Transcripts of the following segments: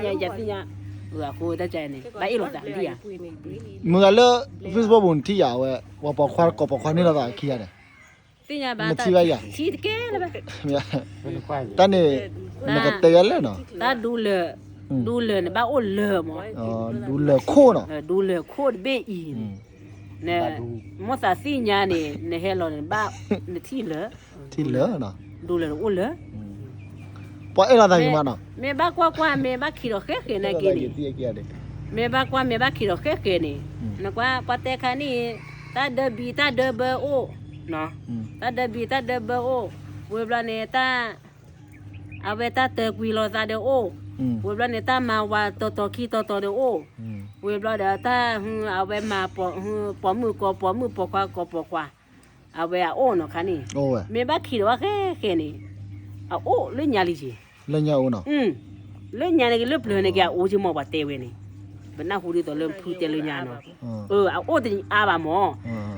ယသ့ၣ်ညါ, အဃိတၢ်န့ၣ် ဘၣ်အ့ၣ်လိာ်သးဒံးဧါ. မုၢ်ဂၤလၢ Facebook ပူၤနထံၣ်ယၤအဝဲ ပှၤပိာ်ခွါကိးပိာ်ခွါန့ၢ်လိာ်သးခံဂၤန့ၣ်, နထံၣ်ဘၣ်ယၤ, တၢ်န့ၣ် နကတဲယၤလဲၣ်နီၤ, တၢ်ဒူလၢာ်, ဒူလၢာ်န့ၣ်ဘၣ်အိၣ်လၢာ်မး, ဒူလၢာ်ခိၣ်နီၤ, ဒူလၢာ်ခိၣ်တဘ့ၣ်အံၤန့ၣ်, မိၢ်သးသ့ၣ်ညါန့ၣ် နဟဲလီၤန့ၣ်ဘၣ်, နထံၣ်လၢာ်, ထံၣ်လၢာ်နီၤ, ဒူလၢာ်အိၣ်လၢာ် ပှၤအဲၣ်လိာ်သးဂ့ၤမးနီၤ, မ့ၢ်ဘၣ်ကွၢ်ကွၢ် မ့ၢ်ဘၣ်ခံးဒီးဃဲဃဲနာ်က့န့ၣ်, မ့ၢ်ဘၣ်ကွၢ် မ့ၢ်ဘၣ်ခံးဒီးဃဲဃဲန့ၣ်, နကွၢ် ပှၤတဲခါန့ၣ်, တၢ်ဒၢဘံၣ်တၢ်ဒၢဘၢအိၣ်, တၢ်ဒၢဘံၣ်တၢ်ဒၢဘၢအိၣ်, ဝံၤဘျီန့ၣ် တၢ် အဝဲတၢ်တၢၤကွံာ်လိာ်သးဒီးအိၣ်, ဝံၤဘျီန့ၣ် တၢ်မၤဝၤတီၤတီၤခံတီၤတီၤဒီးအိၣ်, ဝံၤဘျီဒီးတၢ် အဝဲမၤ ပိာ်မုၣ်ကိးပိာ်မုၣ် ပိာ်ခွါကိးပိာ်ခွါ, အဝဲအအိၣ်နီၤခါန့ၣ်, မ့ၢ်ဘၣ်ခံးဒီးဝဲဃဲဃဲန့ၣ်, အအိၣ်လၢညါလံက့ၤ, လၢညါအိၣ်နီၤ, လၢညါန့ၣ်က့ၤလၢပျၢၤန့ၣ်က့ၤ အအိၣ်က့ၤမး ပှၤတဲဝဲန့ၣ်, ပနၢ်ဟူဒ်သိးလၢဖုတဲလၢညါနီၤ, အအိၣ်တအါဘၣ်မး,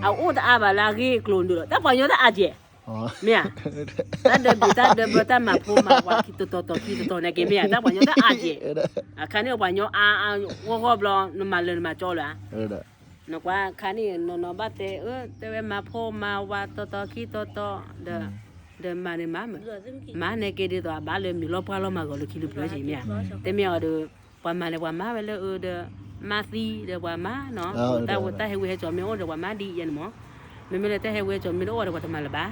အအိၣ်တအါဘၣ်လၢအဂ့ၢ်အကျိၤဒၣ်လီၤ တၢ်ပှၤကညီတၢ်အါကဲး မ့ၢ်ဧါ, တၢ်ဒၢဘံၣ်တၢ်ဒၢဘၢ တၢ်မၤဖိမၤဝၤခံတီၤတီၤခံတီၤတီၤန့ၣ်က့ၤ မ့ၢ်ဧါ, တၢ်ပှၤကညီတၢ်အါကဲး, အခါန့ၣ်ပှၤကညီအါအါဂီၢ်ဂီၢ်ဘျီ နမၤလၢနမၤကၠီလၢၤဧါ, နကွၢ်ခါန့ၣ် နီၢ်နီၢ်ဘၣ်တဲ တဲဝဲမၤဖိမၤဝၤတီၤတီၤခံတီၤတီၤ, ဒီး ဒီးမၤန့ၣ်မၤ, မၤန့ၣ်က့ၤဒ်သိးအဘၣ်လၢမံၤလီၤပှၢ်လီၤမၤဂီၤလၢခံလၢပျၢၤက့ၤမ့ၢ်ဧါ, တမ့ၢ်အီၤဒီး ပှၤမၤန့ၣ် ပှၤမၤဝဲလၢအဒီး မါသံဒီးပှၤမၤနီၤ, တၢ်ဟဲဝံဟဲစိာ်မ့ၢ်အိၣ်ဒီးပှၤမၤဒ်အံၤယဲန့ၣ်မး, မ့မ့ၢ်လၢတၢ်ဟဲဝံဟဲစိာ်မ့ၢ်တအိၣ်ဒီးပှၤတမၤလၢၤဘၣ်,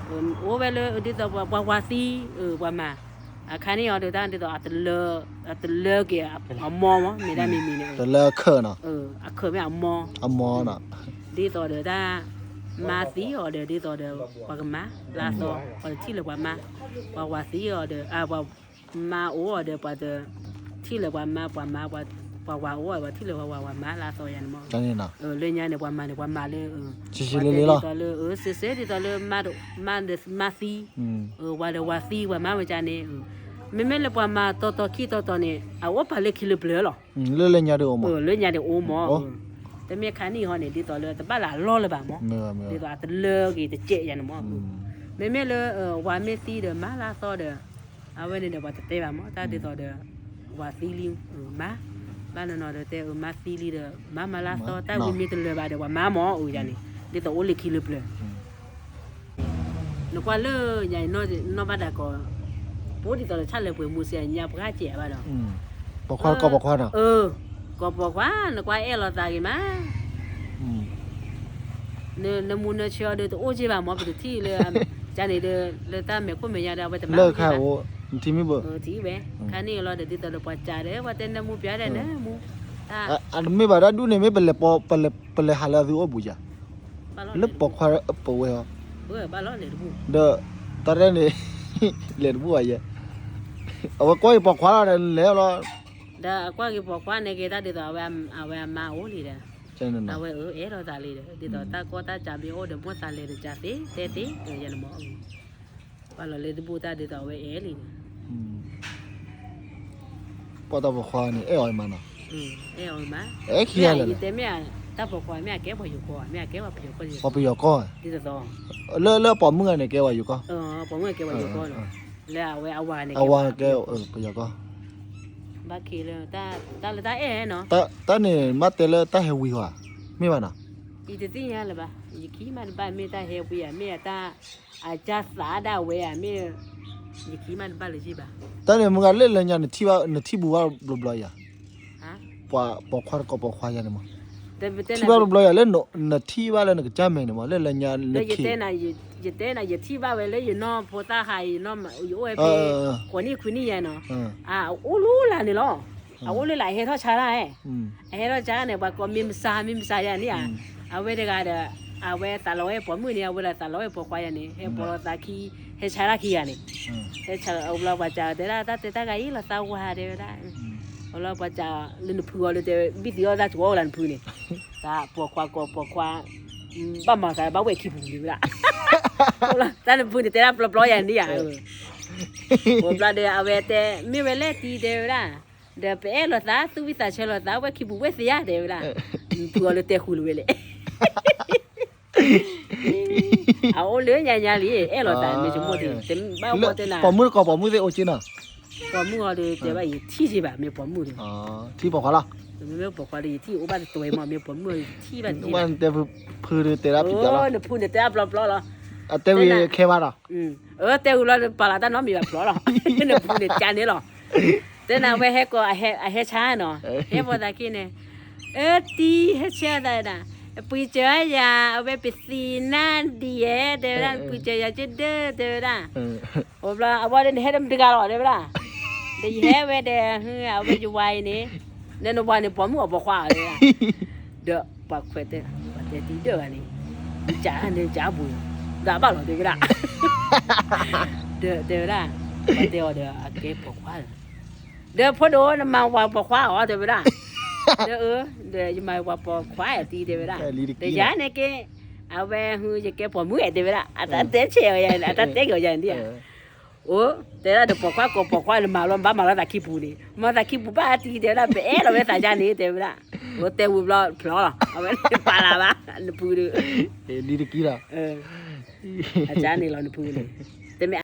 အိၣ်ဝဲလၢဒ်သိးပှၤဝၤသံ, ပှၤမၤ, အခါန့ၣ်အီၤဒီးတၢ်ဒ်သိး အတလၢက့ၤအမီမး မ့ၢ်ဒၣ်မံၤမံၤန့ၣ်, တလၢအခၢးနီၤ, အခၢးမ့ၢ်အမီ, အမီနီၤ, ဒ်သိးဒီးတၢ် မါသံအီၤဒီး ဒ်သိးဒီး ပှၤကမၤလၢအသီ, ပှၤတထံၣ်လၢၤပှၤမါ, ပှၤဝၤသံအီၤဒီး ပှၤမါအိၣ်အီၤဒီး ပှၤတ ထံၣ်လၢၤပှၤမါ ပှၤမါ, ပှၤဝၤအိၣ်အီၤ ပှၤထံၣ်လၢၤပှၤဝၤ ပှၤမါလၢအသီယါန့ၣ်မး, လၢညါန့ၣ် ပှၤမၤန့ၣ် ပှၤမၤလၢ ဒ်သိးလၢ စ့စ့ဒ်သိးလၢ မါဒီးမါသံ, ဝၤဒီးဝၤသံ ပှၤမၤဝဲဒ်န့ၣ်, မ့မ့ၢ်လၢပှၤမၤတီၤတီၤခံတီၤတီၤန့ၣ် အအိၣ်ပာ်လၢခံလၢပျၢၤလီၤ, လၢညါဒ်အိၣ်မး, လၢညါဒ်အိၣ်မး, တမ့ၢ်ခါန့ၣ်ဟီန့ၣ် ဒ်သိးလၢတဘၣ်လၢအလီၢ်လၢၤဘၣ်မး, ဒ်သိးအတလၢက့ၤတကဲးယါန့ၣ်မး, မ့မ့ၢ်လၢ ဝၤမ့ၢ်သံဒီးမါလၢအသီဒီး အဝဲန့ၣ်ဒီးပှၤတတဲဘၣ်မး တၢ်ဒ်သိးဒီး ဝၤသံလံ မါ, ဘၣ်နီၢ်နီၢ်ဒီးတဲ မါသံလံဒီး မါမၤလၢအသီ တၢ်ဝံၤမ့ၢ်တလၢၤဘၣ်ဒီး ပှၤမၤမးအိၣ်ယါန့ၣ် ဒ်သိးအိၣ်လၢခံလၢပျၢၤ နကွၢ်လၢညါအံၤ နီၢ်ဘၣ်ဒၣ်ကီး ပအိၣ်ဒ်သိးလၢဆၣ်လၢပှဲၤမူစ့ၢ်ညါပှၢ်စဲးဘၣ်ဒီး ပိာ်ခွါကိးပိာ်ခွါနီၤ, ကိးပိာ်ခွါ နကွၢ်အဲၣ်လိာ်သးဂ့ၤမး, နမူနဆၢအီၤဒီးတအိၣ်က့ဘၣ်မး ပတထံၣ်လၢ ကန့ၣ်ဒီး လၢတၢ်မဲာ်ခိၣ်မဲာ်ယါဒီး အဝဲတမၤလၢခါအိၣ် နထံၣ်မ့ၢ်ဘၣ်, ထံၣ်ဝဲ, ခါန့ၣ်လီၤဒီး ဒ်သိးဒီးပှၤစံးဒီး ပှၤတဲနၢမူပျါဒီးနၢမူ, အတမ့ၢ်ဘၣ် တၢ်ဒူၣ်န့ၣ်မ့ၢ်ပလဲၤဟးလၢအသုအိၣ်ဘူးယါ, လၢပိာ်ခွါပဝဲဟီ, ဒီး တၢ်ရဲၣ်န့ၣ် လဲၤတဘူးဘၣ်ယဲ, အဝဲကွၢ်က့ၤပိာ်ခွါလီၤဒီးလဲၤလီၤ, ဒီးအကွၢ်က့ၤပိာ်ခွါန့ၣ်က့ၤ တၢ်ဒ်သိး အဝဲအမါအိၣ်လံဒီး အဝဲအဲၣ်လိာ်သးလံဒီး ဒ်သိးတၢ်ကီတၢ်စးမ့ၢ်အိၣ်ဒီး မိၢ်သးလဲၤတကးသ့ တဲသ့ ယဲန့ၣ်မး, ပှၤလီၤလၢတဘူးတၢ်ဒ်သိးအဝဲအဲၣ်လံဒီး ပှၤတၢ်ပိာ်ခွါန့ၣ် အဲၣ်အီၤမးနီၤ, အဲၣ်အီၤမး, အဲၣ်ခံဂၤလဲၣ်, ယတဲမ့ၢ် တၢ်ပိာ်ခွါမ့ၢ်အကဲပှၤယိၤကီၢ် မ့ၢ်အကဲပှၤပယီၤကီၢ်, ပှၤပယီၤကီၢ်, လၢလၢပိာ်မုၣ်ဂၤန့ၣ် ကဲပှၤယိၤကီၢ်, ပိာ်မုၣ်ကဲပှၤယိၤကီၢ်လီၤ, လၢအဝဲအဝၤန့ၣ် အဝၤကဲပယီၤကီၢ်, ဘၣ်က့ၤလၢ တၢ်လၢတၢ်အဲၣ်နီၤ, တၢ်န့ၣ် မ့ၢ်တဲလၢတၢ်ဟဲဝံၤဟီဧါ, မ့ၢ်ဘၣ်နီၤ, ယတသ့ၣ်ညါလၢၤဘၣ်, ယခံမးတဘၣ် မ့ၢ်တၢ်ဟဲဝံၤဧါ မ့ၢ်အတၢ် အကၢ်သးဒၣ်ဝဲဧါ မ့ၢ် ယခံမးတဘၣ်လၢၤဘၣ်, တၢ်န့ၣ်မုၢ်ဂၤလၢလၢညါ နထံၣ်ဘၣ်ဝဲဘျီဘျီယၤ, ပှၤပိာ်ခွါတကိးပိာ်ခွါယၤန့ၣ်မး, ထံၣ်ဘၣ်ဘျီဘျီယၤလၢ နထံၣ်ဘၣ်လၢနကစၢ်မဲာ်န့ၣ်မး လၢလၢညါနခ့, ယတဲနၤ ယတဲနၤယထံၣ်ဘၣ်ဝဲလၢယနီၢ်ဖိသၣ်ဟးအံၤ ယအိၣ်ဝဲဖဲ ဃိးနံၣ်ခွံနံၣ်ယၤနီၤ, အအိၣ်လၢ်လၢ်န့ၣ်လီၤ, အအိၣ်လၢ်လၢ် အဟဲထီၣ်ဆါတၢ်, အဟဲထီၣ်ဆါန့ၣ် ပှၤကိးမ့ၢ်မဆါ မ့ၢ်မဆါယၤန့ၣ်ဧါ, အဝဲတဂၤဒီး အဝဲသးလီဝဲပိာ်မုၣ်န့ၣ် အဝဲဒၣ်သးလီဝဲပိာ်ခွါယၤန့ၣ် ဟဲပိာ်လီၤသးခံ ဟဲဆါတၢ်ခံဂၤန့ၣ်, ဟဲဆါအဘျီပှၤစံးတဲဒၣ် တၢ်တဲတၢ်ဂၤအံၤလီၤသးဝါတဲဝဲဒၣ်, အဘျီပှၤစံးလၢနဖုအီၤလၢတဲ ဘံၣ်သံအီၣ်တၢ်စှီၤအိၣ်လၢနဖုန့ၣ်, တၢ်ပိာ်ခွါကိးပိာ်ခွါ ဘၣ်မၤသးဘၣ်ဝဲခံပူၤန့ၣ်ဝဲဒၣ်, တၢ်နဖုန့ၣ် တဲဒၣ်ပျီပျီယၤန့ၣ်ဧါ, အိၣ်ဘျီဒီး အဝဲတဲ မ့ၢ်ဝဲလဲၣ်တံၤတဲဝဲဒၣ်, ဒီးပအဲၣ်လိာ်သး သူၣ်ဝံသးဆၢလိာ်သး ဝဲခံပူၤဝဲသ့ဧါတဲဝဲဒၣ်, နဖုအီၤလၢတဲဃုာ်လီၤဝဲလဲၣ်, အအိၣ်လၢညါညါလံ အဲၣ်လိာ်သး မ့ၢ်ဆိကမိၣ်သ့ တဘၣ်အိၣ်တဲနၤ, ပိာ်မုၣ်တကိးပိာ်မုၣ်သ့ၣ်အိၣ်က့နီၤ, ပိာ်မုၣ်အီၤဒီး တဲဘၣ်ယထံၣ်က့ဘၣ် မ့ၢ်ပိာ်မုၣ်ဒီး, ထံၣ်ပိာ်ခွါလီၤ, မ့ၢ်ပိာ်ခွါဒီး ယထံၣ်အိၣ်ဘၣ်တတွဲမး မ့ၢ်ပိာ်မုၣ်အီၤ ယထံၣ်ဘၣ်တက့ဘၣ်, နတဲဖုဒီးတဲဒၣ်ဖံးတၢ်လီၤ, နဖုန့ၣ်တဲအဖျီဖျီလီၤ, အတဲဝံၤခဲဘၣ်ဒီး, အတဲဝံၤလီၤ ပာ်လီၤတၢ်နီတမံၤဘၣ်ဖျီလီၤ, နဖုန့ၣ်ကန့ၣ်လီၤ, တဲနၤဝဲဟဲကိး အဟဲဆါနီၤ, ဟဲပိာ်သးခံန့ၣ်, အတံၤဟဲဆါသးဒၣ်, ပှ့ၤစၢၤယၤ အဝဲပသံနၢ်ဒံးယဲ တဲဝဲဒၣ် ပှ့ၤစၢၤယၤကဒၢ တဲဝဲဒၣ် အိၣ်ဘျီ အဝဲဒၣ်နဟဲဒီးမတဂၤလီၤ တဲဝဲဒၣ်, ဒီးယဟဲဝဲဒီး အဝဲယဝၤအံၤန့ၣ်, နနဝၤန့ၣ် ပိာ်မုၣ်အီၤပိာ်ခွါအီၤတဲဝဲဒၣ်, ဒီးပှၤခွဲးတဲ, ပှၤတဲတံၤဒၢၣ်ဂၤန့ၣ်, ကန့ၣ်ကဘၣ်လီၤတဲဝဲဒၣ်, ဒီးတဲဝဲဒၣ်, ပှၤတဲအီၤဒီး အကဲပိာ်ခွါလီၤ, ဒီးဖိဒိၣ်နမၤဝၤပိာ်ခွါအီၤတဲဝဲဒၣ်, ဒီးအၢ, ဒီးယမၤဝၤပိာ်ခွါအတံၤတဲဝဲဒၣ်, ဒီးယၤန့ၣ်က့ အဝဲဟူယကဲပိာ်မုၣ်တဲဝဲဒၣ်, အတၢ်တဲဆဲးအီၤယၤန့ၣ် အတၢ်တဲက့ၤအီၤယၤန့ၣ်ဒ်, အိၣ်, တဲဒၣ်ဒီးပိာ်ခွါကိးပိာ်ခွါန့ၣ် မၤလီၤဘၣ်မၤလီၤသးခံပူၤန့ၣ် မၤသးခံပူၤဘၣ်အတံၤတဲဝဲဒၣ် ပအဲၣ်လီၤဝဲသးယၤန့ၣ်တဲဝဲဒၣ်, အိၣ်တဲဝံၤဘျီဖျီလီၤ အဝဲပာ်လၢဘၣ်, နဖုဒီး, အကန့ၣ်လီၤနဖုန့ၣ်